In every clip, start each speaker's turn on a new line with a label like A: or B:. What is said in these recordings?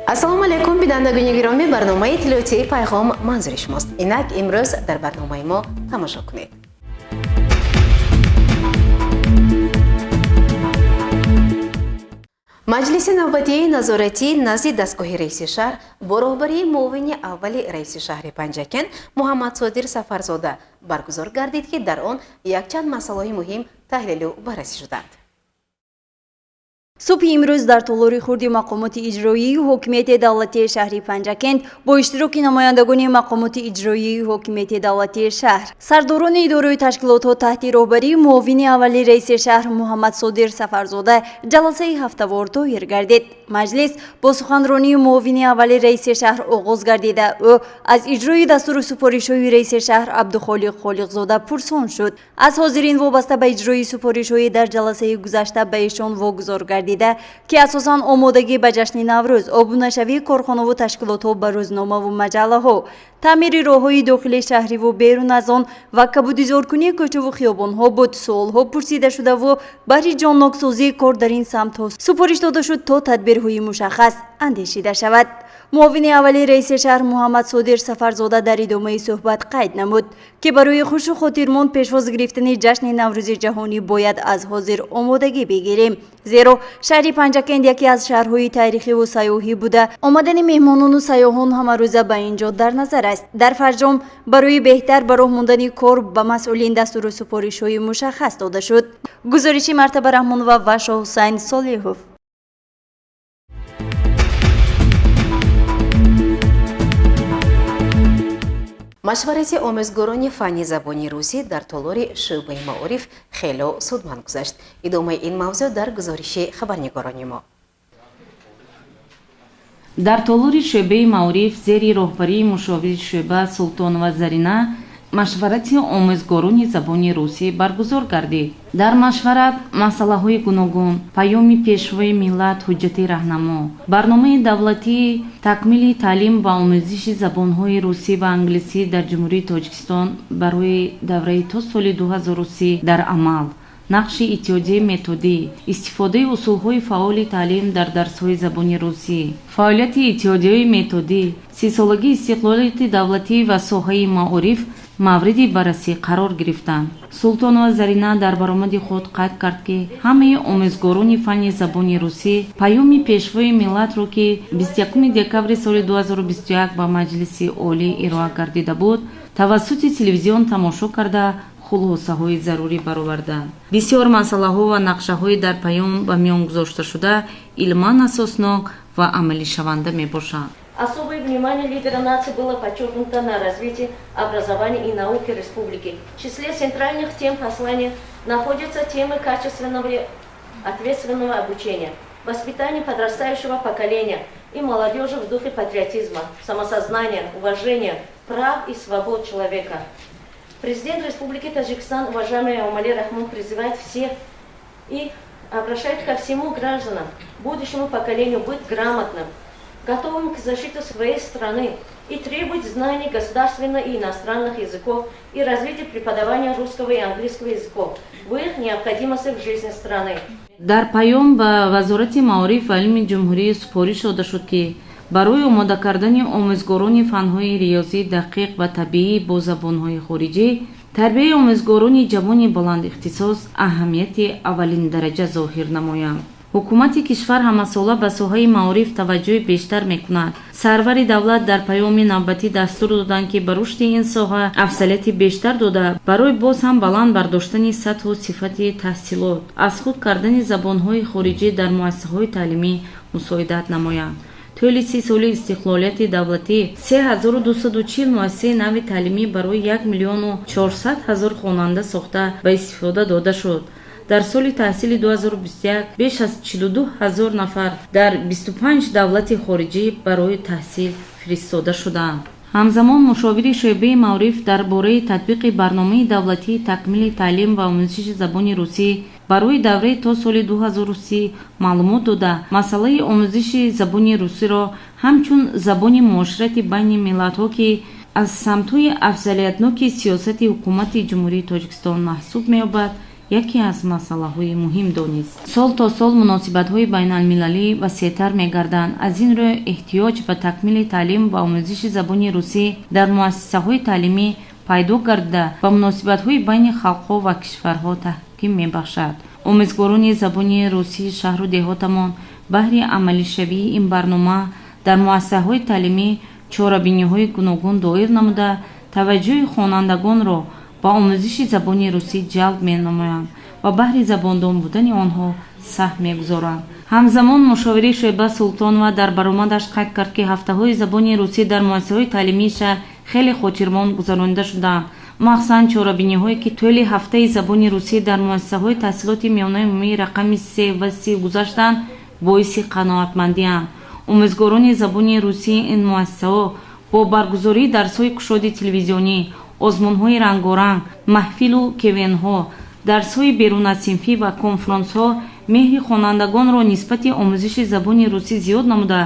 A: Ассалому алайкум, бинандагони гиромӣ. Барномаи иттилоотии «Пайғом» манзури шумост. Инак, имрӯз дар барномаи мо тамошо кунед. Маҷлиси навбатии назоратӣ назди дастгоҳи раиси шаҳр бо роҳбарии муовини аввали раиси шаҳри Панҷакент Муҳаммадсодир Сафарзода баргузор гардид, ки дар он якчанд масъалаҳои муҳим таҳлилу баррасӣ шуданд.
B: Субҳи имрӯз дар толори хурди мақомоти иҷроии ҳокимияти давлатии шаҳри Панҷакент бо иштироки намояндагони мақомоти иҷроии ҳокимияти давлатии шаҳр, сардорони идораи ташкилотҳо таҳти роҳбарии муовини аввали раиси шаҳр Муҳаммадсодир Сафарзода ҷаласаи ҳафтавор доир гардид. Маҷлис бо суханронии муовини аввали раиси шаҳр оғоз гардида, ӯ аз иҷрои дастуру супоришҳои раиси шаҳр Абдухолиқ Холиқзода пурсон шуд. Аз ҳозирин вобаста ба иҷрои супоришҳои дар ҷаласаи гузашта ба эшон вогузор гардида, ки асосан омодагӣ ба ҷашни Наврӯз, обунашавии корхонаву ташкилотҳо ба рӯзномаву маҷаллаҳо, таъмири роҳҳои дохили шаҳриву берун аз он ва кабудизоркунии кӯчаву хиёбонҳо буд. Суолҳо пурсида шудаву баҳри ҷонноксозии кор дар ин самтҳо супориш дода шуд, то тадбирҳои мушаххас андешида шавад. Муовини аввали раиси шаҳр Муҳаммадсодир Сафарзода дар идомаи суҳбат қайд намуд, ки барои хушу хотирмон пешвоз гирифтани ҷашни Наврӯзи ҷаҳонӣ бояд аз ҳозир омодагӣ бигирем, зеро шаҳри Панҷакент яке аз шаҳрҳои таърихиву сайёҳӣ буда, омадани меҳмонону сайёҳон ҳамарӯза ба ин ҷо дар назар аст. Дар фарҷом барои беҳтар ба роҳ мондани кор ба масъулин дастуру супоришҳои мушаххас дода шуд. Гузориши Мартаба Раҳмонова ва Шоҳҳусайн Солиҳов.
A: Машварати омӯзгорони фанни забони русӣ дар толори шӯъбаи маориф хело судманд гузашт. Идомаи ин мавзӯъ дар гузориши хабарнигорони мо.
C: Дар толори шӯъбаи маориф зери роҳбарии мушовири шӯъба Султонова Зарина машварати омӯзгорони забони русӣ баргузор гардид. Дар машварат масъалаҳои гуногун: паёми Пешвои миллат, ҳуҷҷати раҳнамо, барномаи давлатии такмили таълим ва омӯзиши забонҳои русӣ ва англисӣ дар Ҷумҳурии Тоҷикистон барои давраи то соли 2030 дар амал, нақши иттиҳодияи методӣ, истифодаи усулҳои фаъоли таълим дар дарсҳои забони русӣ, фаъолияти иттиҳодияи методӣ, 30-солагии истиқлолияти давлатӣ ва соҳаи маориф мавриди баррасӣ қарор гирифтанд. Султонова Зарина дар баромади худ қайд кард, ки ҳамаи омӯзгорони фанни забони русӣ паёми Пешвои миллатро, ки 21 декабри соли 2021 ба Маҷлиси Олӣ ироа гардида буд, тавассути телевизион тамошо карда, хулосаҳои зарурӣ бароварданд. Бисёр масъалаҳо ва нақшаҳои дар паём ба миён гузошташуда илман асоснок ва амалишаванда мебошанд.
D: Особое внимание лидера нации было подчеркнуто на развитии образования и науки республики. В числе центральных тем послания находятся темы качественного и ответственного обучения, воспитания подрастающего поколения и молодежи в духе патриотизма, самосознания, уважения прав и свобод человека. Президент Республики Таджикистан, уважаемый Эмомали Рахмон, призывает всех и обращает ко всему гражданам, будущему поколению быть грамотным, готовым к защите своей страны и требует знаний государственных и иностранных языков и развития преподавания русского и английского языков в их необходимости в жизни страны.
C: Дар паём ба Вазорати маориф ва илми ҷумҳурӣ супориш дода шуд, ки барои омода кардани омӯзгорони фанҳои риёзӣ, дақиқ ва табиӣ бо забонҳои хориҷӣ, тарбияи омӯзгорони ҷавони баландихтисос аҳамияти аввалиндараҷа зоҳир намоянд. Ҳукумати кишвар ҳамасола ба соҳаи маориф таваҷҷӯҳи бештар мекунад. Сарвари давлат дар паёми навбатӣ дастур доданд, ки ба рушди ин соҳа афзалияти бештар дода, барои боз ҳам баланд бардоштани сатҳу сифати таҳсилот, аз худ кардани забонҳои хориҷӣ дар муассисаҳои таълимӣ мусоидат намоянд. Тӯли 30 соли истиқлолияти давлатӣ 3240 муассисаи нави таълимӣ барои 1 400 000 хонанда сохта ба истифода дода шуд. Дар соли таҳсили 2021 беш аз 42 ҳазор нафар дар 25 давлати хориҷӣ барои таҳсил фиристода шуданд. Ҳамзамон мушовири шӯъбаи маориф дар бораи татбиқи барномаи давлатии такмили таълим ва омӯзиши забони русӣ барои давраи то соли 2030 маълумот дода, масъалаи омӯзиши забони русиро ҳамчун забони муоширати байни миллатҳо, ки аз самтҳои афзалиятноки сиёсати ҳукумати Ҷумҳурии Тоҷикистон маҳсуб меёбад, яке аз масъалаҳои муҳим донист. Сол то сол муносибатҳои байналмилалӣ васеътар мегарданд. Аз ин рӯ эҳтиёҷ ба такмили таълим ва омӯзиши забони русӣ дар муассисаҳои таълимӣ пайдо гардида, ба муносибатҳои байни халқҳо ва кишварҳо таҳким мебахшад. Омӯзгорони забони русии шаҳру деҳотамон баҳри амалишавии ин барнома дар муассисаҳои таълимӣ чорабиниҳои гуногун доир намуда, таваҷҷӯҳи хонандагонро ба омӯзиши забони русӣ ҷалб менамоянд ва баҳри забондон будани онҳо саҳм мегузоранд. Ҳамзамон мушовири шӯъба Султонова дар баромадаш қайд кард, ки ҳафтаҳои забони русӣ дар муассисаҳои таълимии шаҳр хеле хотирмон гузаронида шудаанд. Махсусан чорабиниҳое, ки тӯли ҳафтаи забони русӣ дар муассисаҳои таҳсилоти миёнаи умумии рақами се ва си гузаштанд, боиси қаноатмандианд. Омӯзгорони забони русии ин муассисаҳо бо баргузории дарсҳои кушоди телевизионӣ, озмунҳои рангоранг, маҳфилу КВНҳо, дарсҳои берунасинфӣ ва конфронсҳо меҳри хонандагонро нисбати омӯзиши забони русӣ зиёд намуда,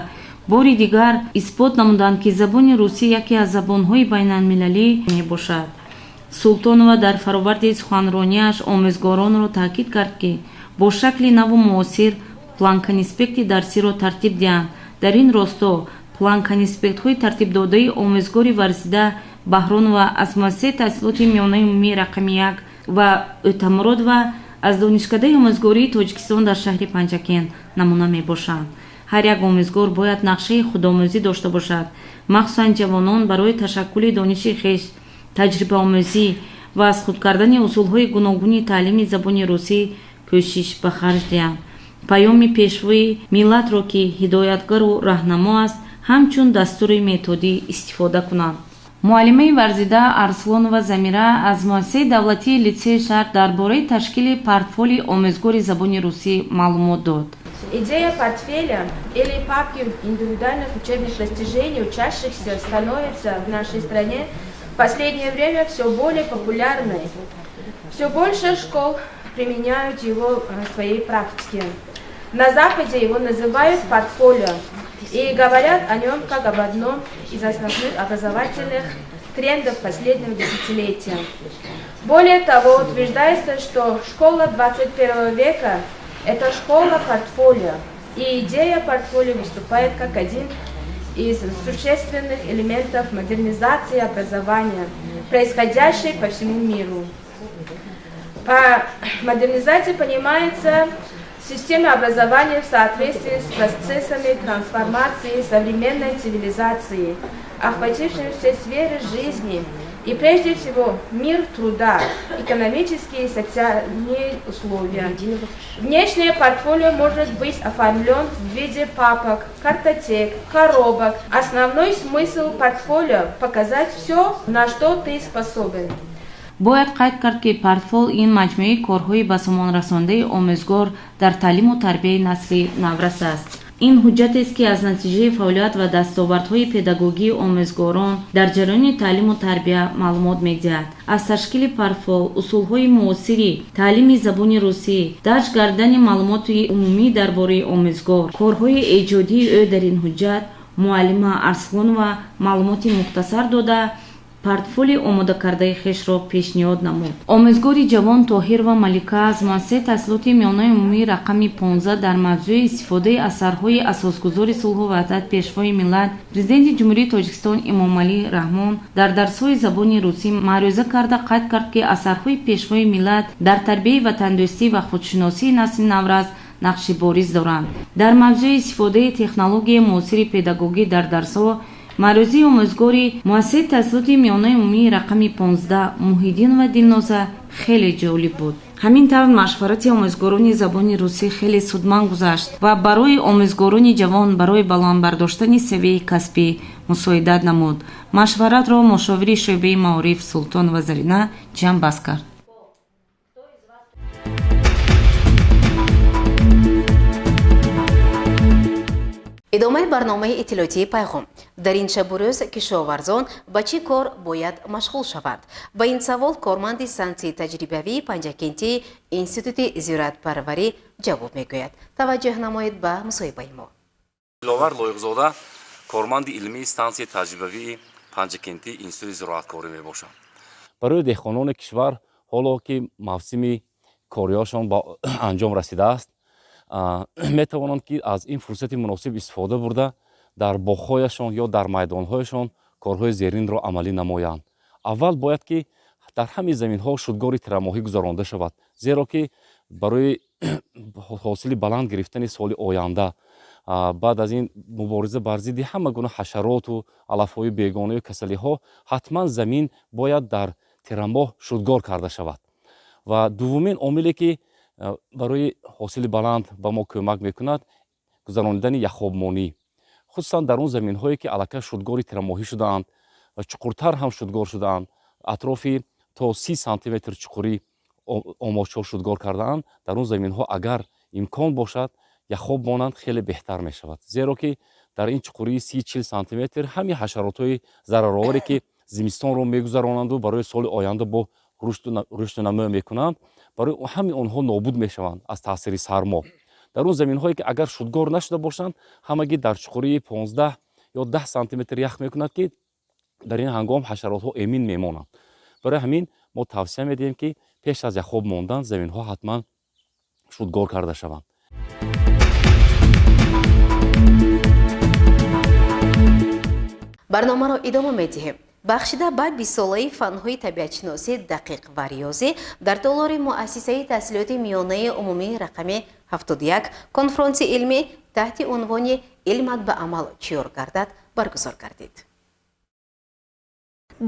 C: бори дигар исбот намуданд, ки забони русӣ яке аз забонҳои байналмилалӣ мебошад. Султонова дар фароварди суханронияш омӯзгоронро таъкид кард, ки бо шакли наву муосир план-конспекти дарсиро тартиб диҳанд. Дар ин росто план-конспектҳои тартибдодаи омӯзгори варзида Баҳронова аз муассисаи таҳсилоти миёнаи умумии рақами як ва Ӯтамуродова аз Донишкадаи омӯзгории Тоҷикистон дар шаҳри Панҷакент намуна мебошанд. Ҳар як омӯзгор бояд нақшаи худомӯзӣ дошта бошад. Махсусан ҷавонон барои ташаккули дониши хеш, таҷрибаомӯзӣ ва аз худ кардани усулҳои гуногуни таълими забони русӣ кӯшиш ба харҷ диҳанд. Паёми пешвои миллатро, ки ҳидоятгару раҳнамо аст, ҳамчун дастури методӣ истифода кунанд. Муаллимаи варзида Арслонова Замира аз муассисаи давлатии литсеи шаҳр дар бораи ташкили портфоли омӯзгори забони русӣ маълумот дод.
E: Идея портфеля или папки индивидуальных учебных достижений учащихся становится в нашей стране в последнее время все более популярной. Все больше школ применяют его в своей практике. На Западе его называют портфолио и говорят о нем как об одном из основных образовательных трендов последнего десятилетия. Более того, утверждается, что школа 21 века – это школа портфолио, и идея портфолио выступает как один из существенных элементов модернизации образования, происходящей по всему миру. По модернизации понимается система образования в соответствии с процессами трансформации современной цивилизации, охватившими все сферы жизни и прежде всего мир труда, экономические и социальные условия. Внешнее портфолио может быть оформлен в виде папок, картотек, коробок. Основной смысл портфолио – показать все, на что ты способен.
C: Бояд қайд кард, ки портфол ин маҷмӯаи корҳои ба сомонрасондаи омӯзгор дар таълиму тарбияи насли наврас аст. Ин ҳуҷҷатест, ки аз натиҷаи фаъолият ва дастовардҳои педагогии омӯзгорон дар ҷараёни таълиму тарбия маълумот медиҳад. Аз ташкили портфол, усулҳои муосири таълими забони русӣ, дарҷ гардидани маълумоти умумӣ дар бораи омӯзгор, корҳои эҷодии ӯ дар ин ҳуҷҷат муаллима Арслонова маълумоти мухтасар дода, портфоли омодакардаи хешро пешниҳод намуд. Омӯзгори ҷавон Тоҳирова Малика аз муассисаи таҳсилоти миёнаи умумии рақами 15 дар мавзӯи истифодаи асарҳои асосгузори сулҳу ваҳдат, пешвои миллат, Президенти Ҷумҳурии Тоҷикистон Эмомалӣ Раҳмон дар дарсҳои забони русӣ маърӯза карда, қайд кард, ки асарҳои пешвои миллат дар тарбияи ватандӯстӣ ва худшиносии насли наврас нақши бориз доранд. Дар мавзӯи истифодаи технологияи муосири педагогӣ дар дарсҳо маърӯзии омӯзгори муассисаи таҳсилоти миёнаи умумии рақами 15 Муҳиддинова Дилноза хеле ҷолиб буд. Ҳамин тавр машварати омӯзгорони забони русӣ хеле судманд гузашт ва барои омӯзгорони ҷавон барои баланд бардоштани савияи касбӣ мусоидат намуд. Машваратро мушовири шӯъбаи маориф Султонова Зарина ҷамъбаст кард.
A: Идомаи барномаи иттилоотии «Пайғом». Дар ин шабу рӯз кишоварзон ба чӣ кор бояд машғул шаванд? Ба ин савол корманди стансияи таҷрибавии Панҷакентии Институти зироатпарварӣ ҷавоб мегӯяд. Таваҷҷӯҳ намоед ба мусоҳибаи мо.
F: Диловар Лоиқзода, корманди илмии стансияи таҷрибавии Панҷакентии Институти зироаткорӣ мебошам. Барои деҳқонони кишвар, ҳоло ки мавсими кориҳошон ба анҷом расидааст, метавонанд, ки аз ин фурсати муносиб истифода бурда, дар боғҳояшон ё дар майдонҳояшон корҳои зеринро амалӣ намоянд. Аввал бояд, ки дар ҳамин заминҳо шудгори тирамоҳӣ гузаронда шавад, зеро ки барои ҳосили баланд гирифтани соли оянда, баъд аз ин мубориза бар зидди ҳама гуна ҳашароту алафҳои бегонаю касалиҳо ҳатман замин бояд дар тирамоҳ шудгор карда шавад. Ва дуввумин омиле, ки барои ҳосили баланд ба мо кӯмак мекунад, гузаронидани яхобмонӣ, хусусан дар он заминҳое, ки аллакай шудгори тирамоҳӣ шудаанд ва чуқуртар ҳам шудгор шудаанд, атрофи то 30 сантиметр чуқурӣ омочҳо шудгор кардаанд. Дар он заминҳо агар имкон бошад, яхоб монанд, хеле беҳтар мешавад, зеро ки дар ин чуқурии 30-40 сантиметр ҳамин ҳашаротҳои зарароваре, ки зимистонро мегузаронанду барои соли оянда бо рушду намо мекунанд, барои ҳамин онҳо нобуд мешаванд аз таъсири сармо. Дар он заминҳое, ки агар шудгор нашуда бошанд, ҳамагӣ дар чуқурии 15 ё 10 сантиметр ях мекунад, ки дар ин ҳангом ҳашаротҳо эмин мемонанд. Барои ҳамин мо тавсия медиҳем, ки пеш аз яхоб мондан заминҳо ҳатман шудгор карда шаванд.
A: Барномаро идома медиҳем. Бахшида ба бистсолаи фанҳои табиатшиносӣ дақиқ ва риёзӣ дар толори муассисаи таҳсилоти миёнаи умумии рақами 71 конфронси илмӣ таҳти унвони «Илмат ба амал чиёр гардад» баргузор гардид.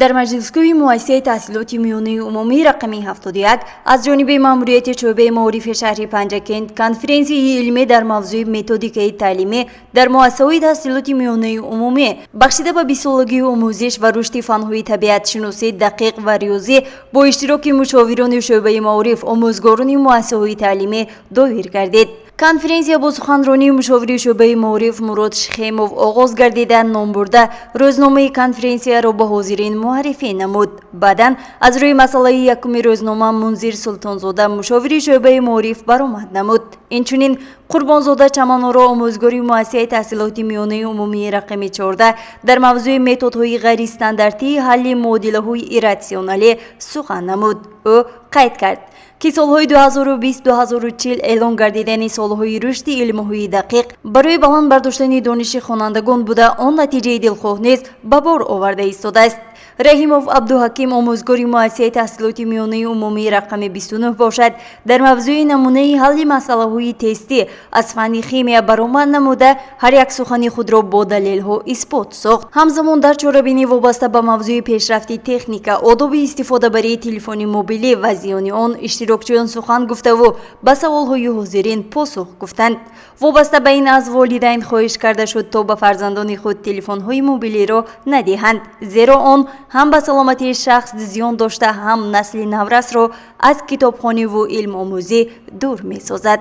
B: Дар маҷлисгоҳи муассисаи таҳсилоти миёнаи умумӣ рақами 71 аз ҷониби маъмурияти шӯъбаи маорифи шаҳри Панҷакент конференсияи илмӣ дар мавзӯи методикаи таълимӣ дар муассисаҳои таҳсилоти миёнаи умумӣ, бахшида ба бистсолагии омӯзиш ва рушди фанҳои табиатшиносӣ дақиқ ва риёзӣ, бо иштироки мушовирони шӯъбаи маориф, омӯзгорони муассисаҳои таълимӣ доир гардид. Конференсия бо суханронии мушовири шӯъбаи маориф Мурод Шхемов оғоз гардида, номбурда рӯзномаи конференсияро ба ҳозирин муаррифӣ намуд. Баъдан аз рӯи масъалаи якуми рӯзнома Мунзир Султонзода, мушовири шӯъбаи маориф, баромад намуд. Инчунин Қурбонзода Чаманоро, омӯзгори муассисаи таҳсилоти миёнаи умумии рақами 14, дар мавзӯи методҳои ғайристандартии ҳалли муодилаҳои ирратсионалӣ сухан намуд. Ӯ қайд кард, ки солҳои 2020-2040 эълон гардидани солҳои рушди илмҳои дақиқ барои баланд бардоштани дониши хонандагон буда, он натиҷаи дилхоҳ низ ба бор оварда истодааст. Раҳимов Абдуҳаким, омӯзгори муассисаи таҳсилоти миёнаи умумии рақами 29 бошад, дар мавзӯи намунаи ҳалли масъалаҳои тестӣ аз фанни химия баромад намуда, ҳар як сухани худро бо далелҳо исбот сохт. Ҳамзамон дар чорабинӣ вобаста ба мавзӯи пешрафти техника, одоби истифодабарии телефони мобилӣ ва зиёни он иштирокчиён сухан гуфтаву ба саволҳои ҳозирин посух гуфтанд. Вобаста ба ин аз волидайн хоҳиш карда шуд, то ба фарзандони худ телефонҳои мобилиро надиҳанд, зеро он ҳам ба саломатии шахс зиён дошта, ҳам насли наврасро аз китобхониву илмомӯзӣ дур месозад.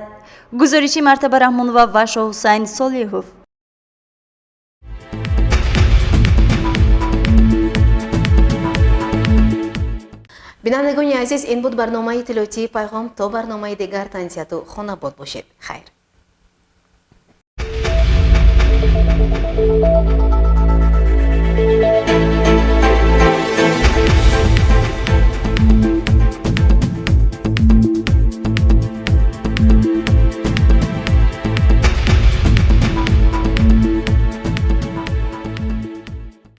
B: Гузориши Мартаба Раҳмонова ва Шоҳҳусайн Солиҳов.
A: Бинандагони азиз, ин буд барномаи иттилоотии «Пайғом». То барномаи дигар тансиҳату хонабод бошед. Хайр.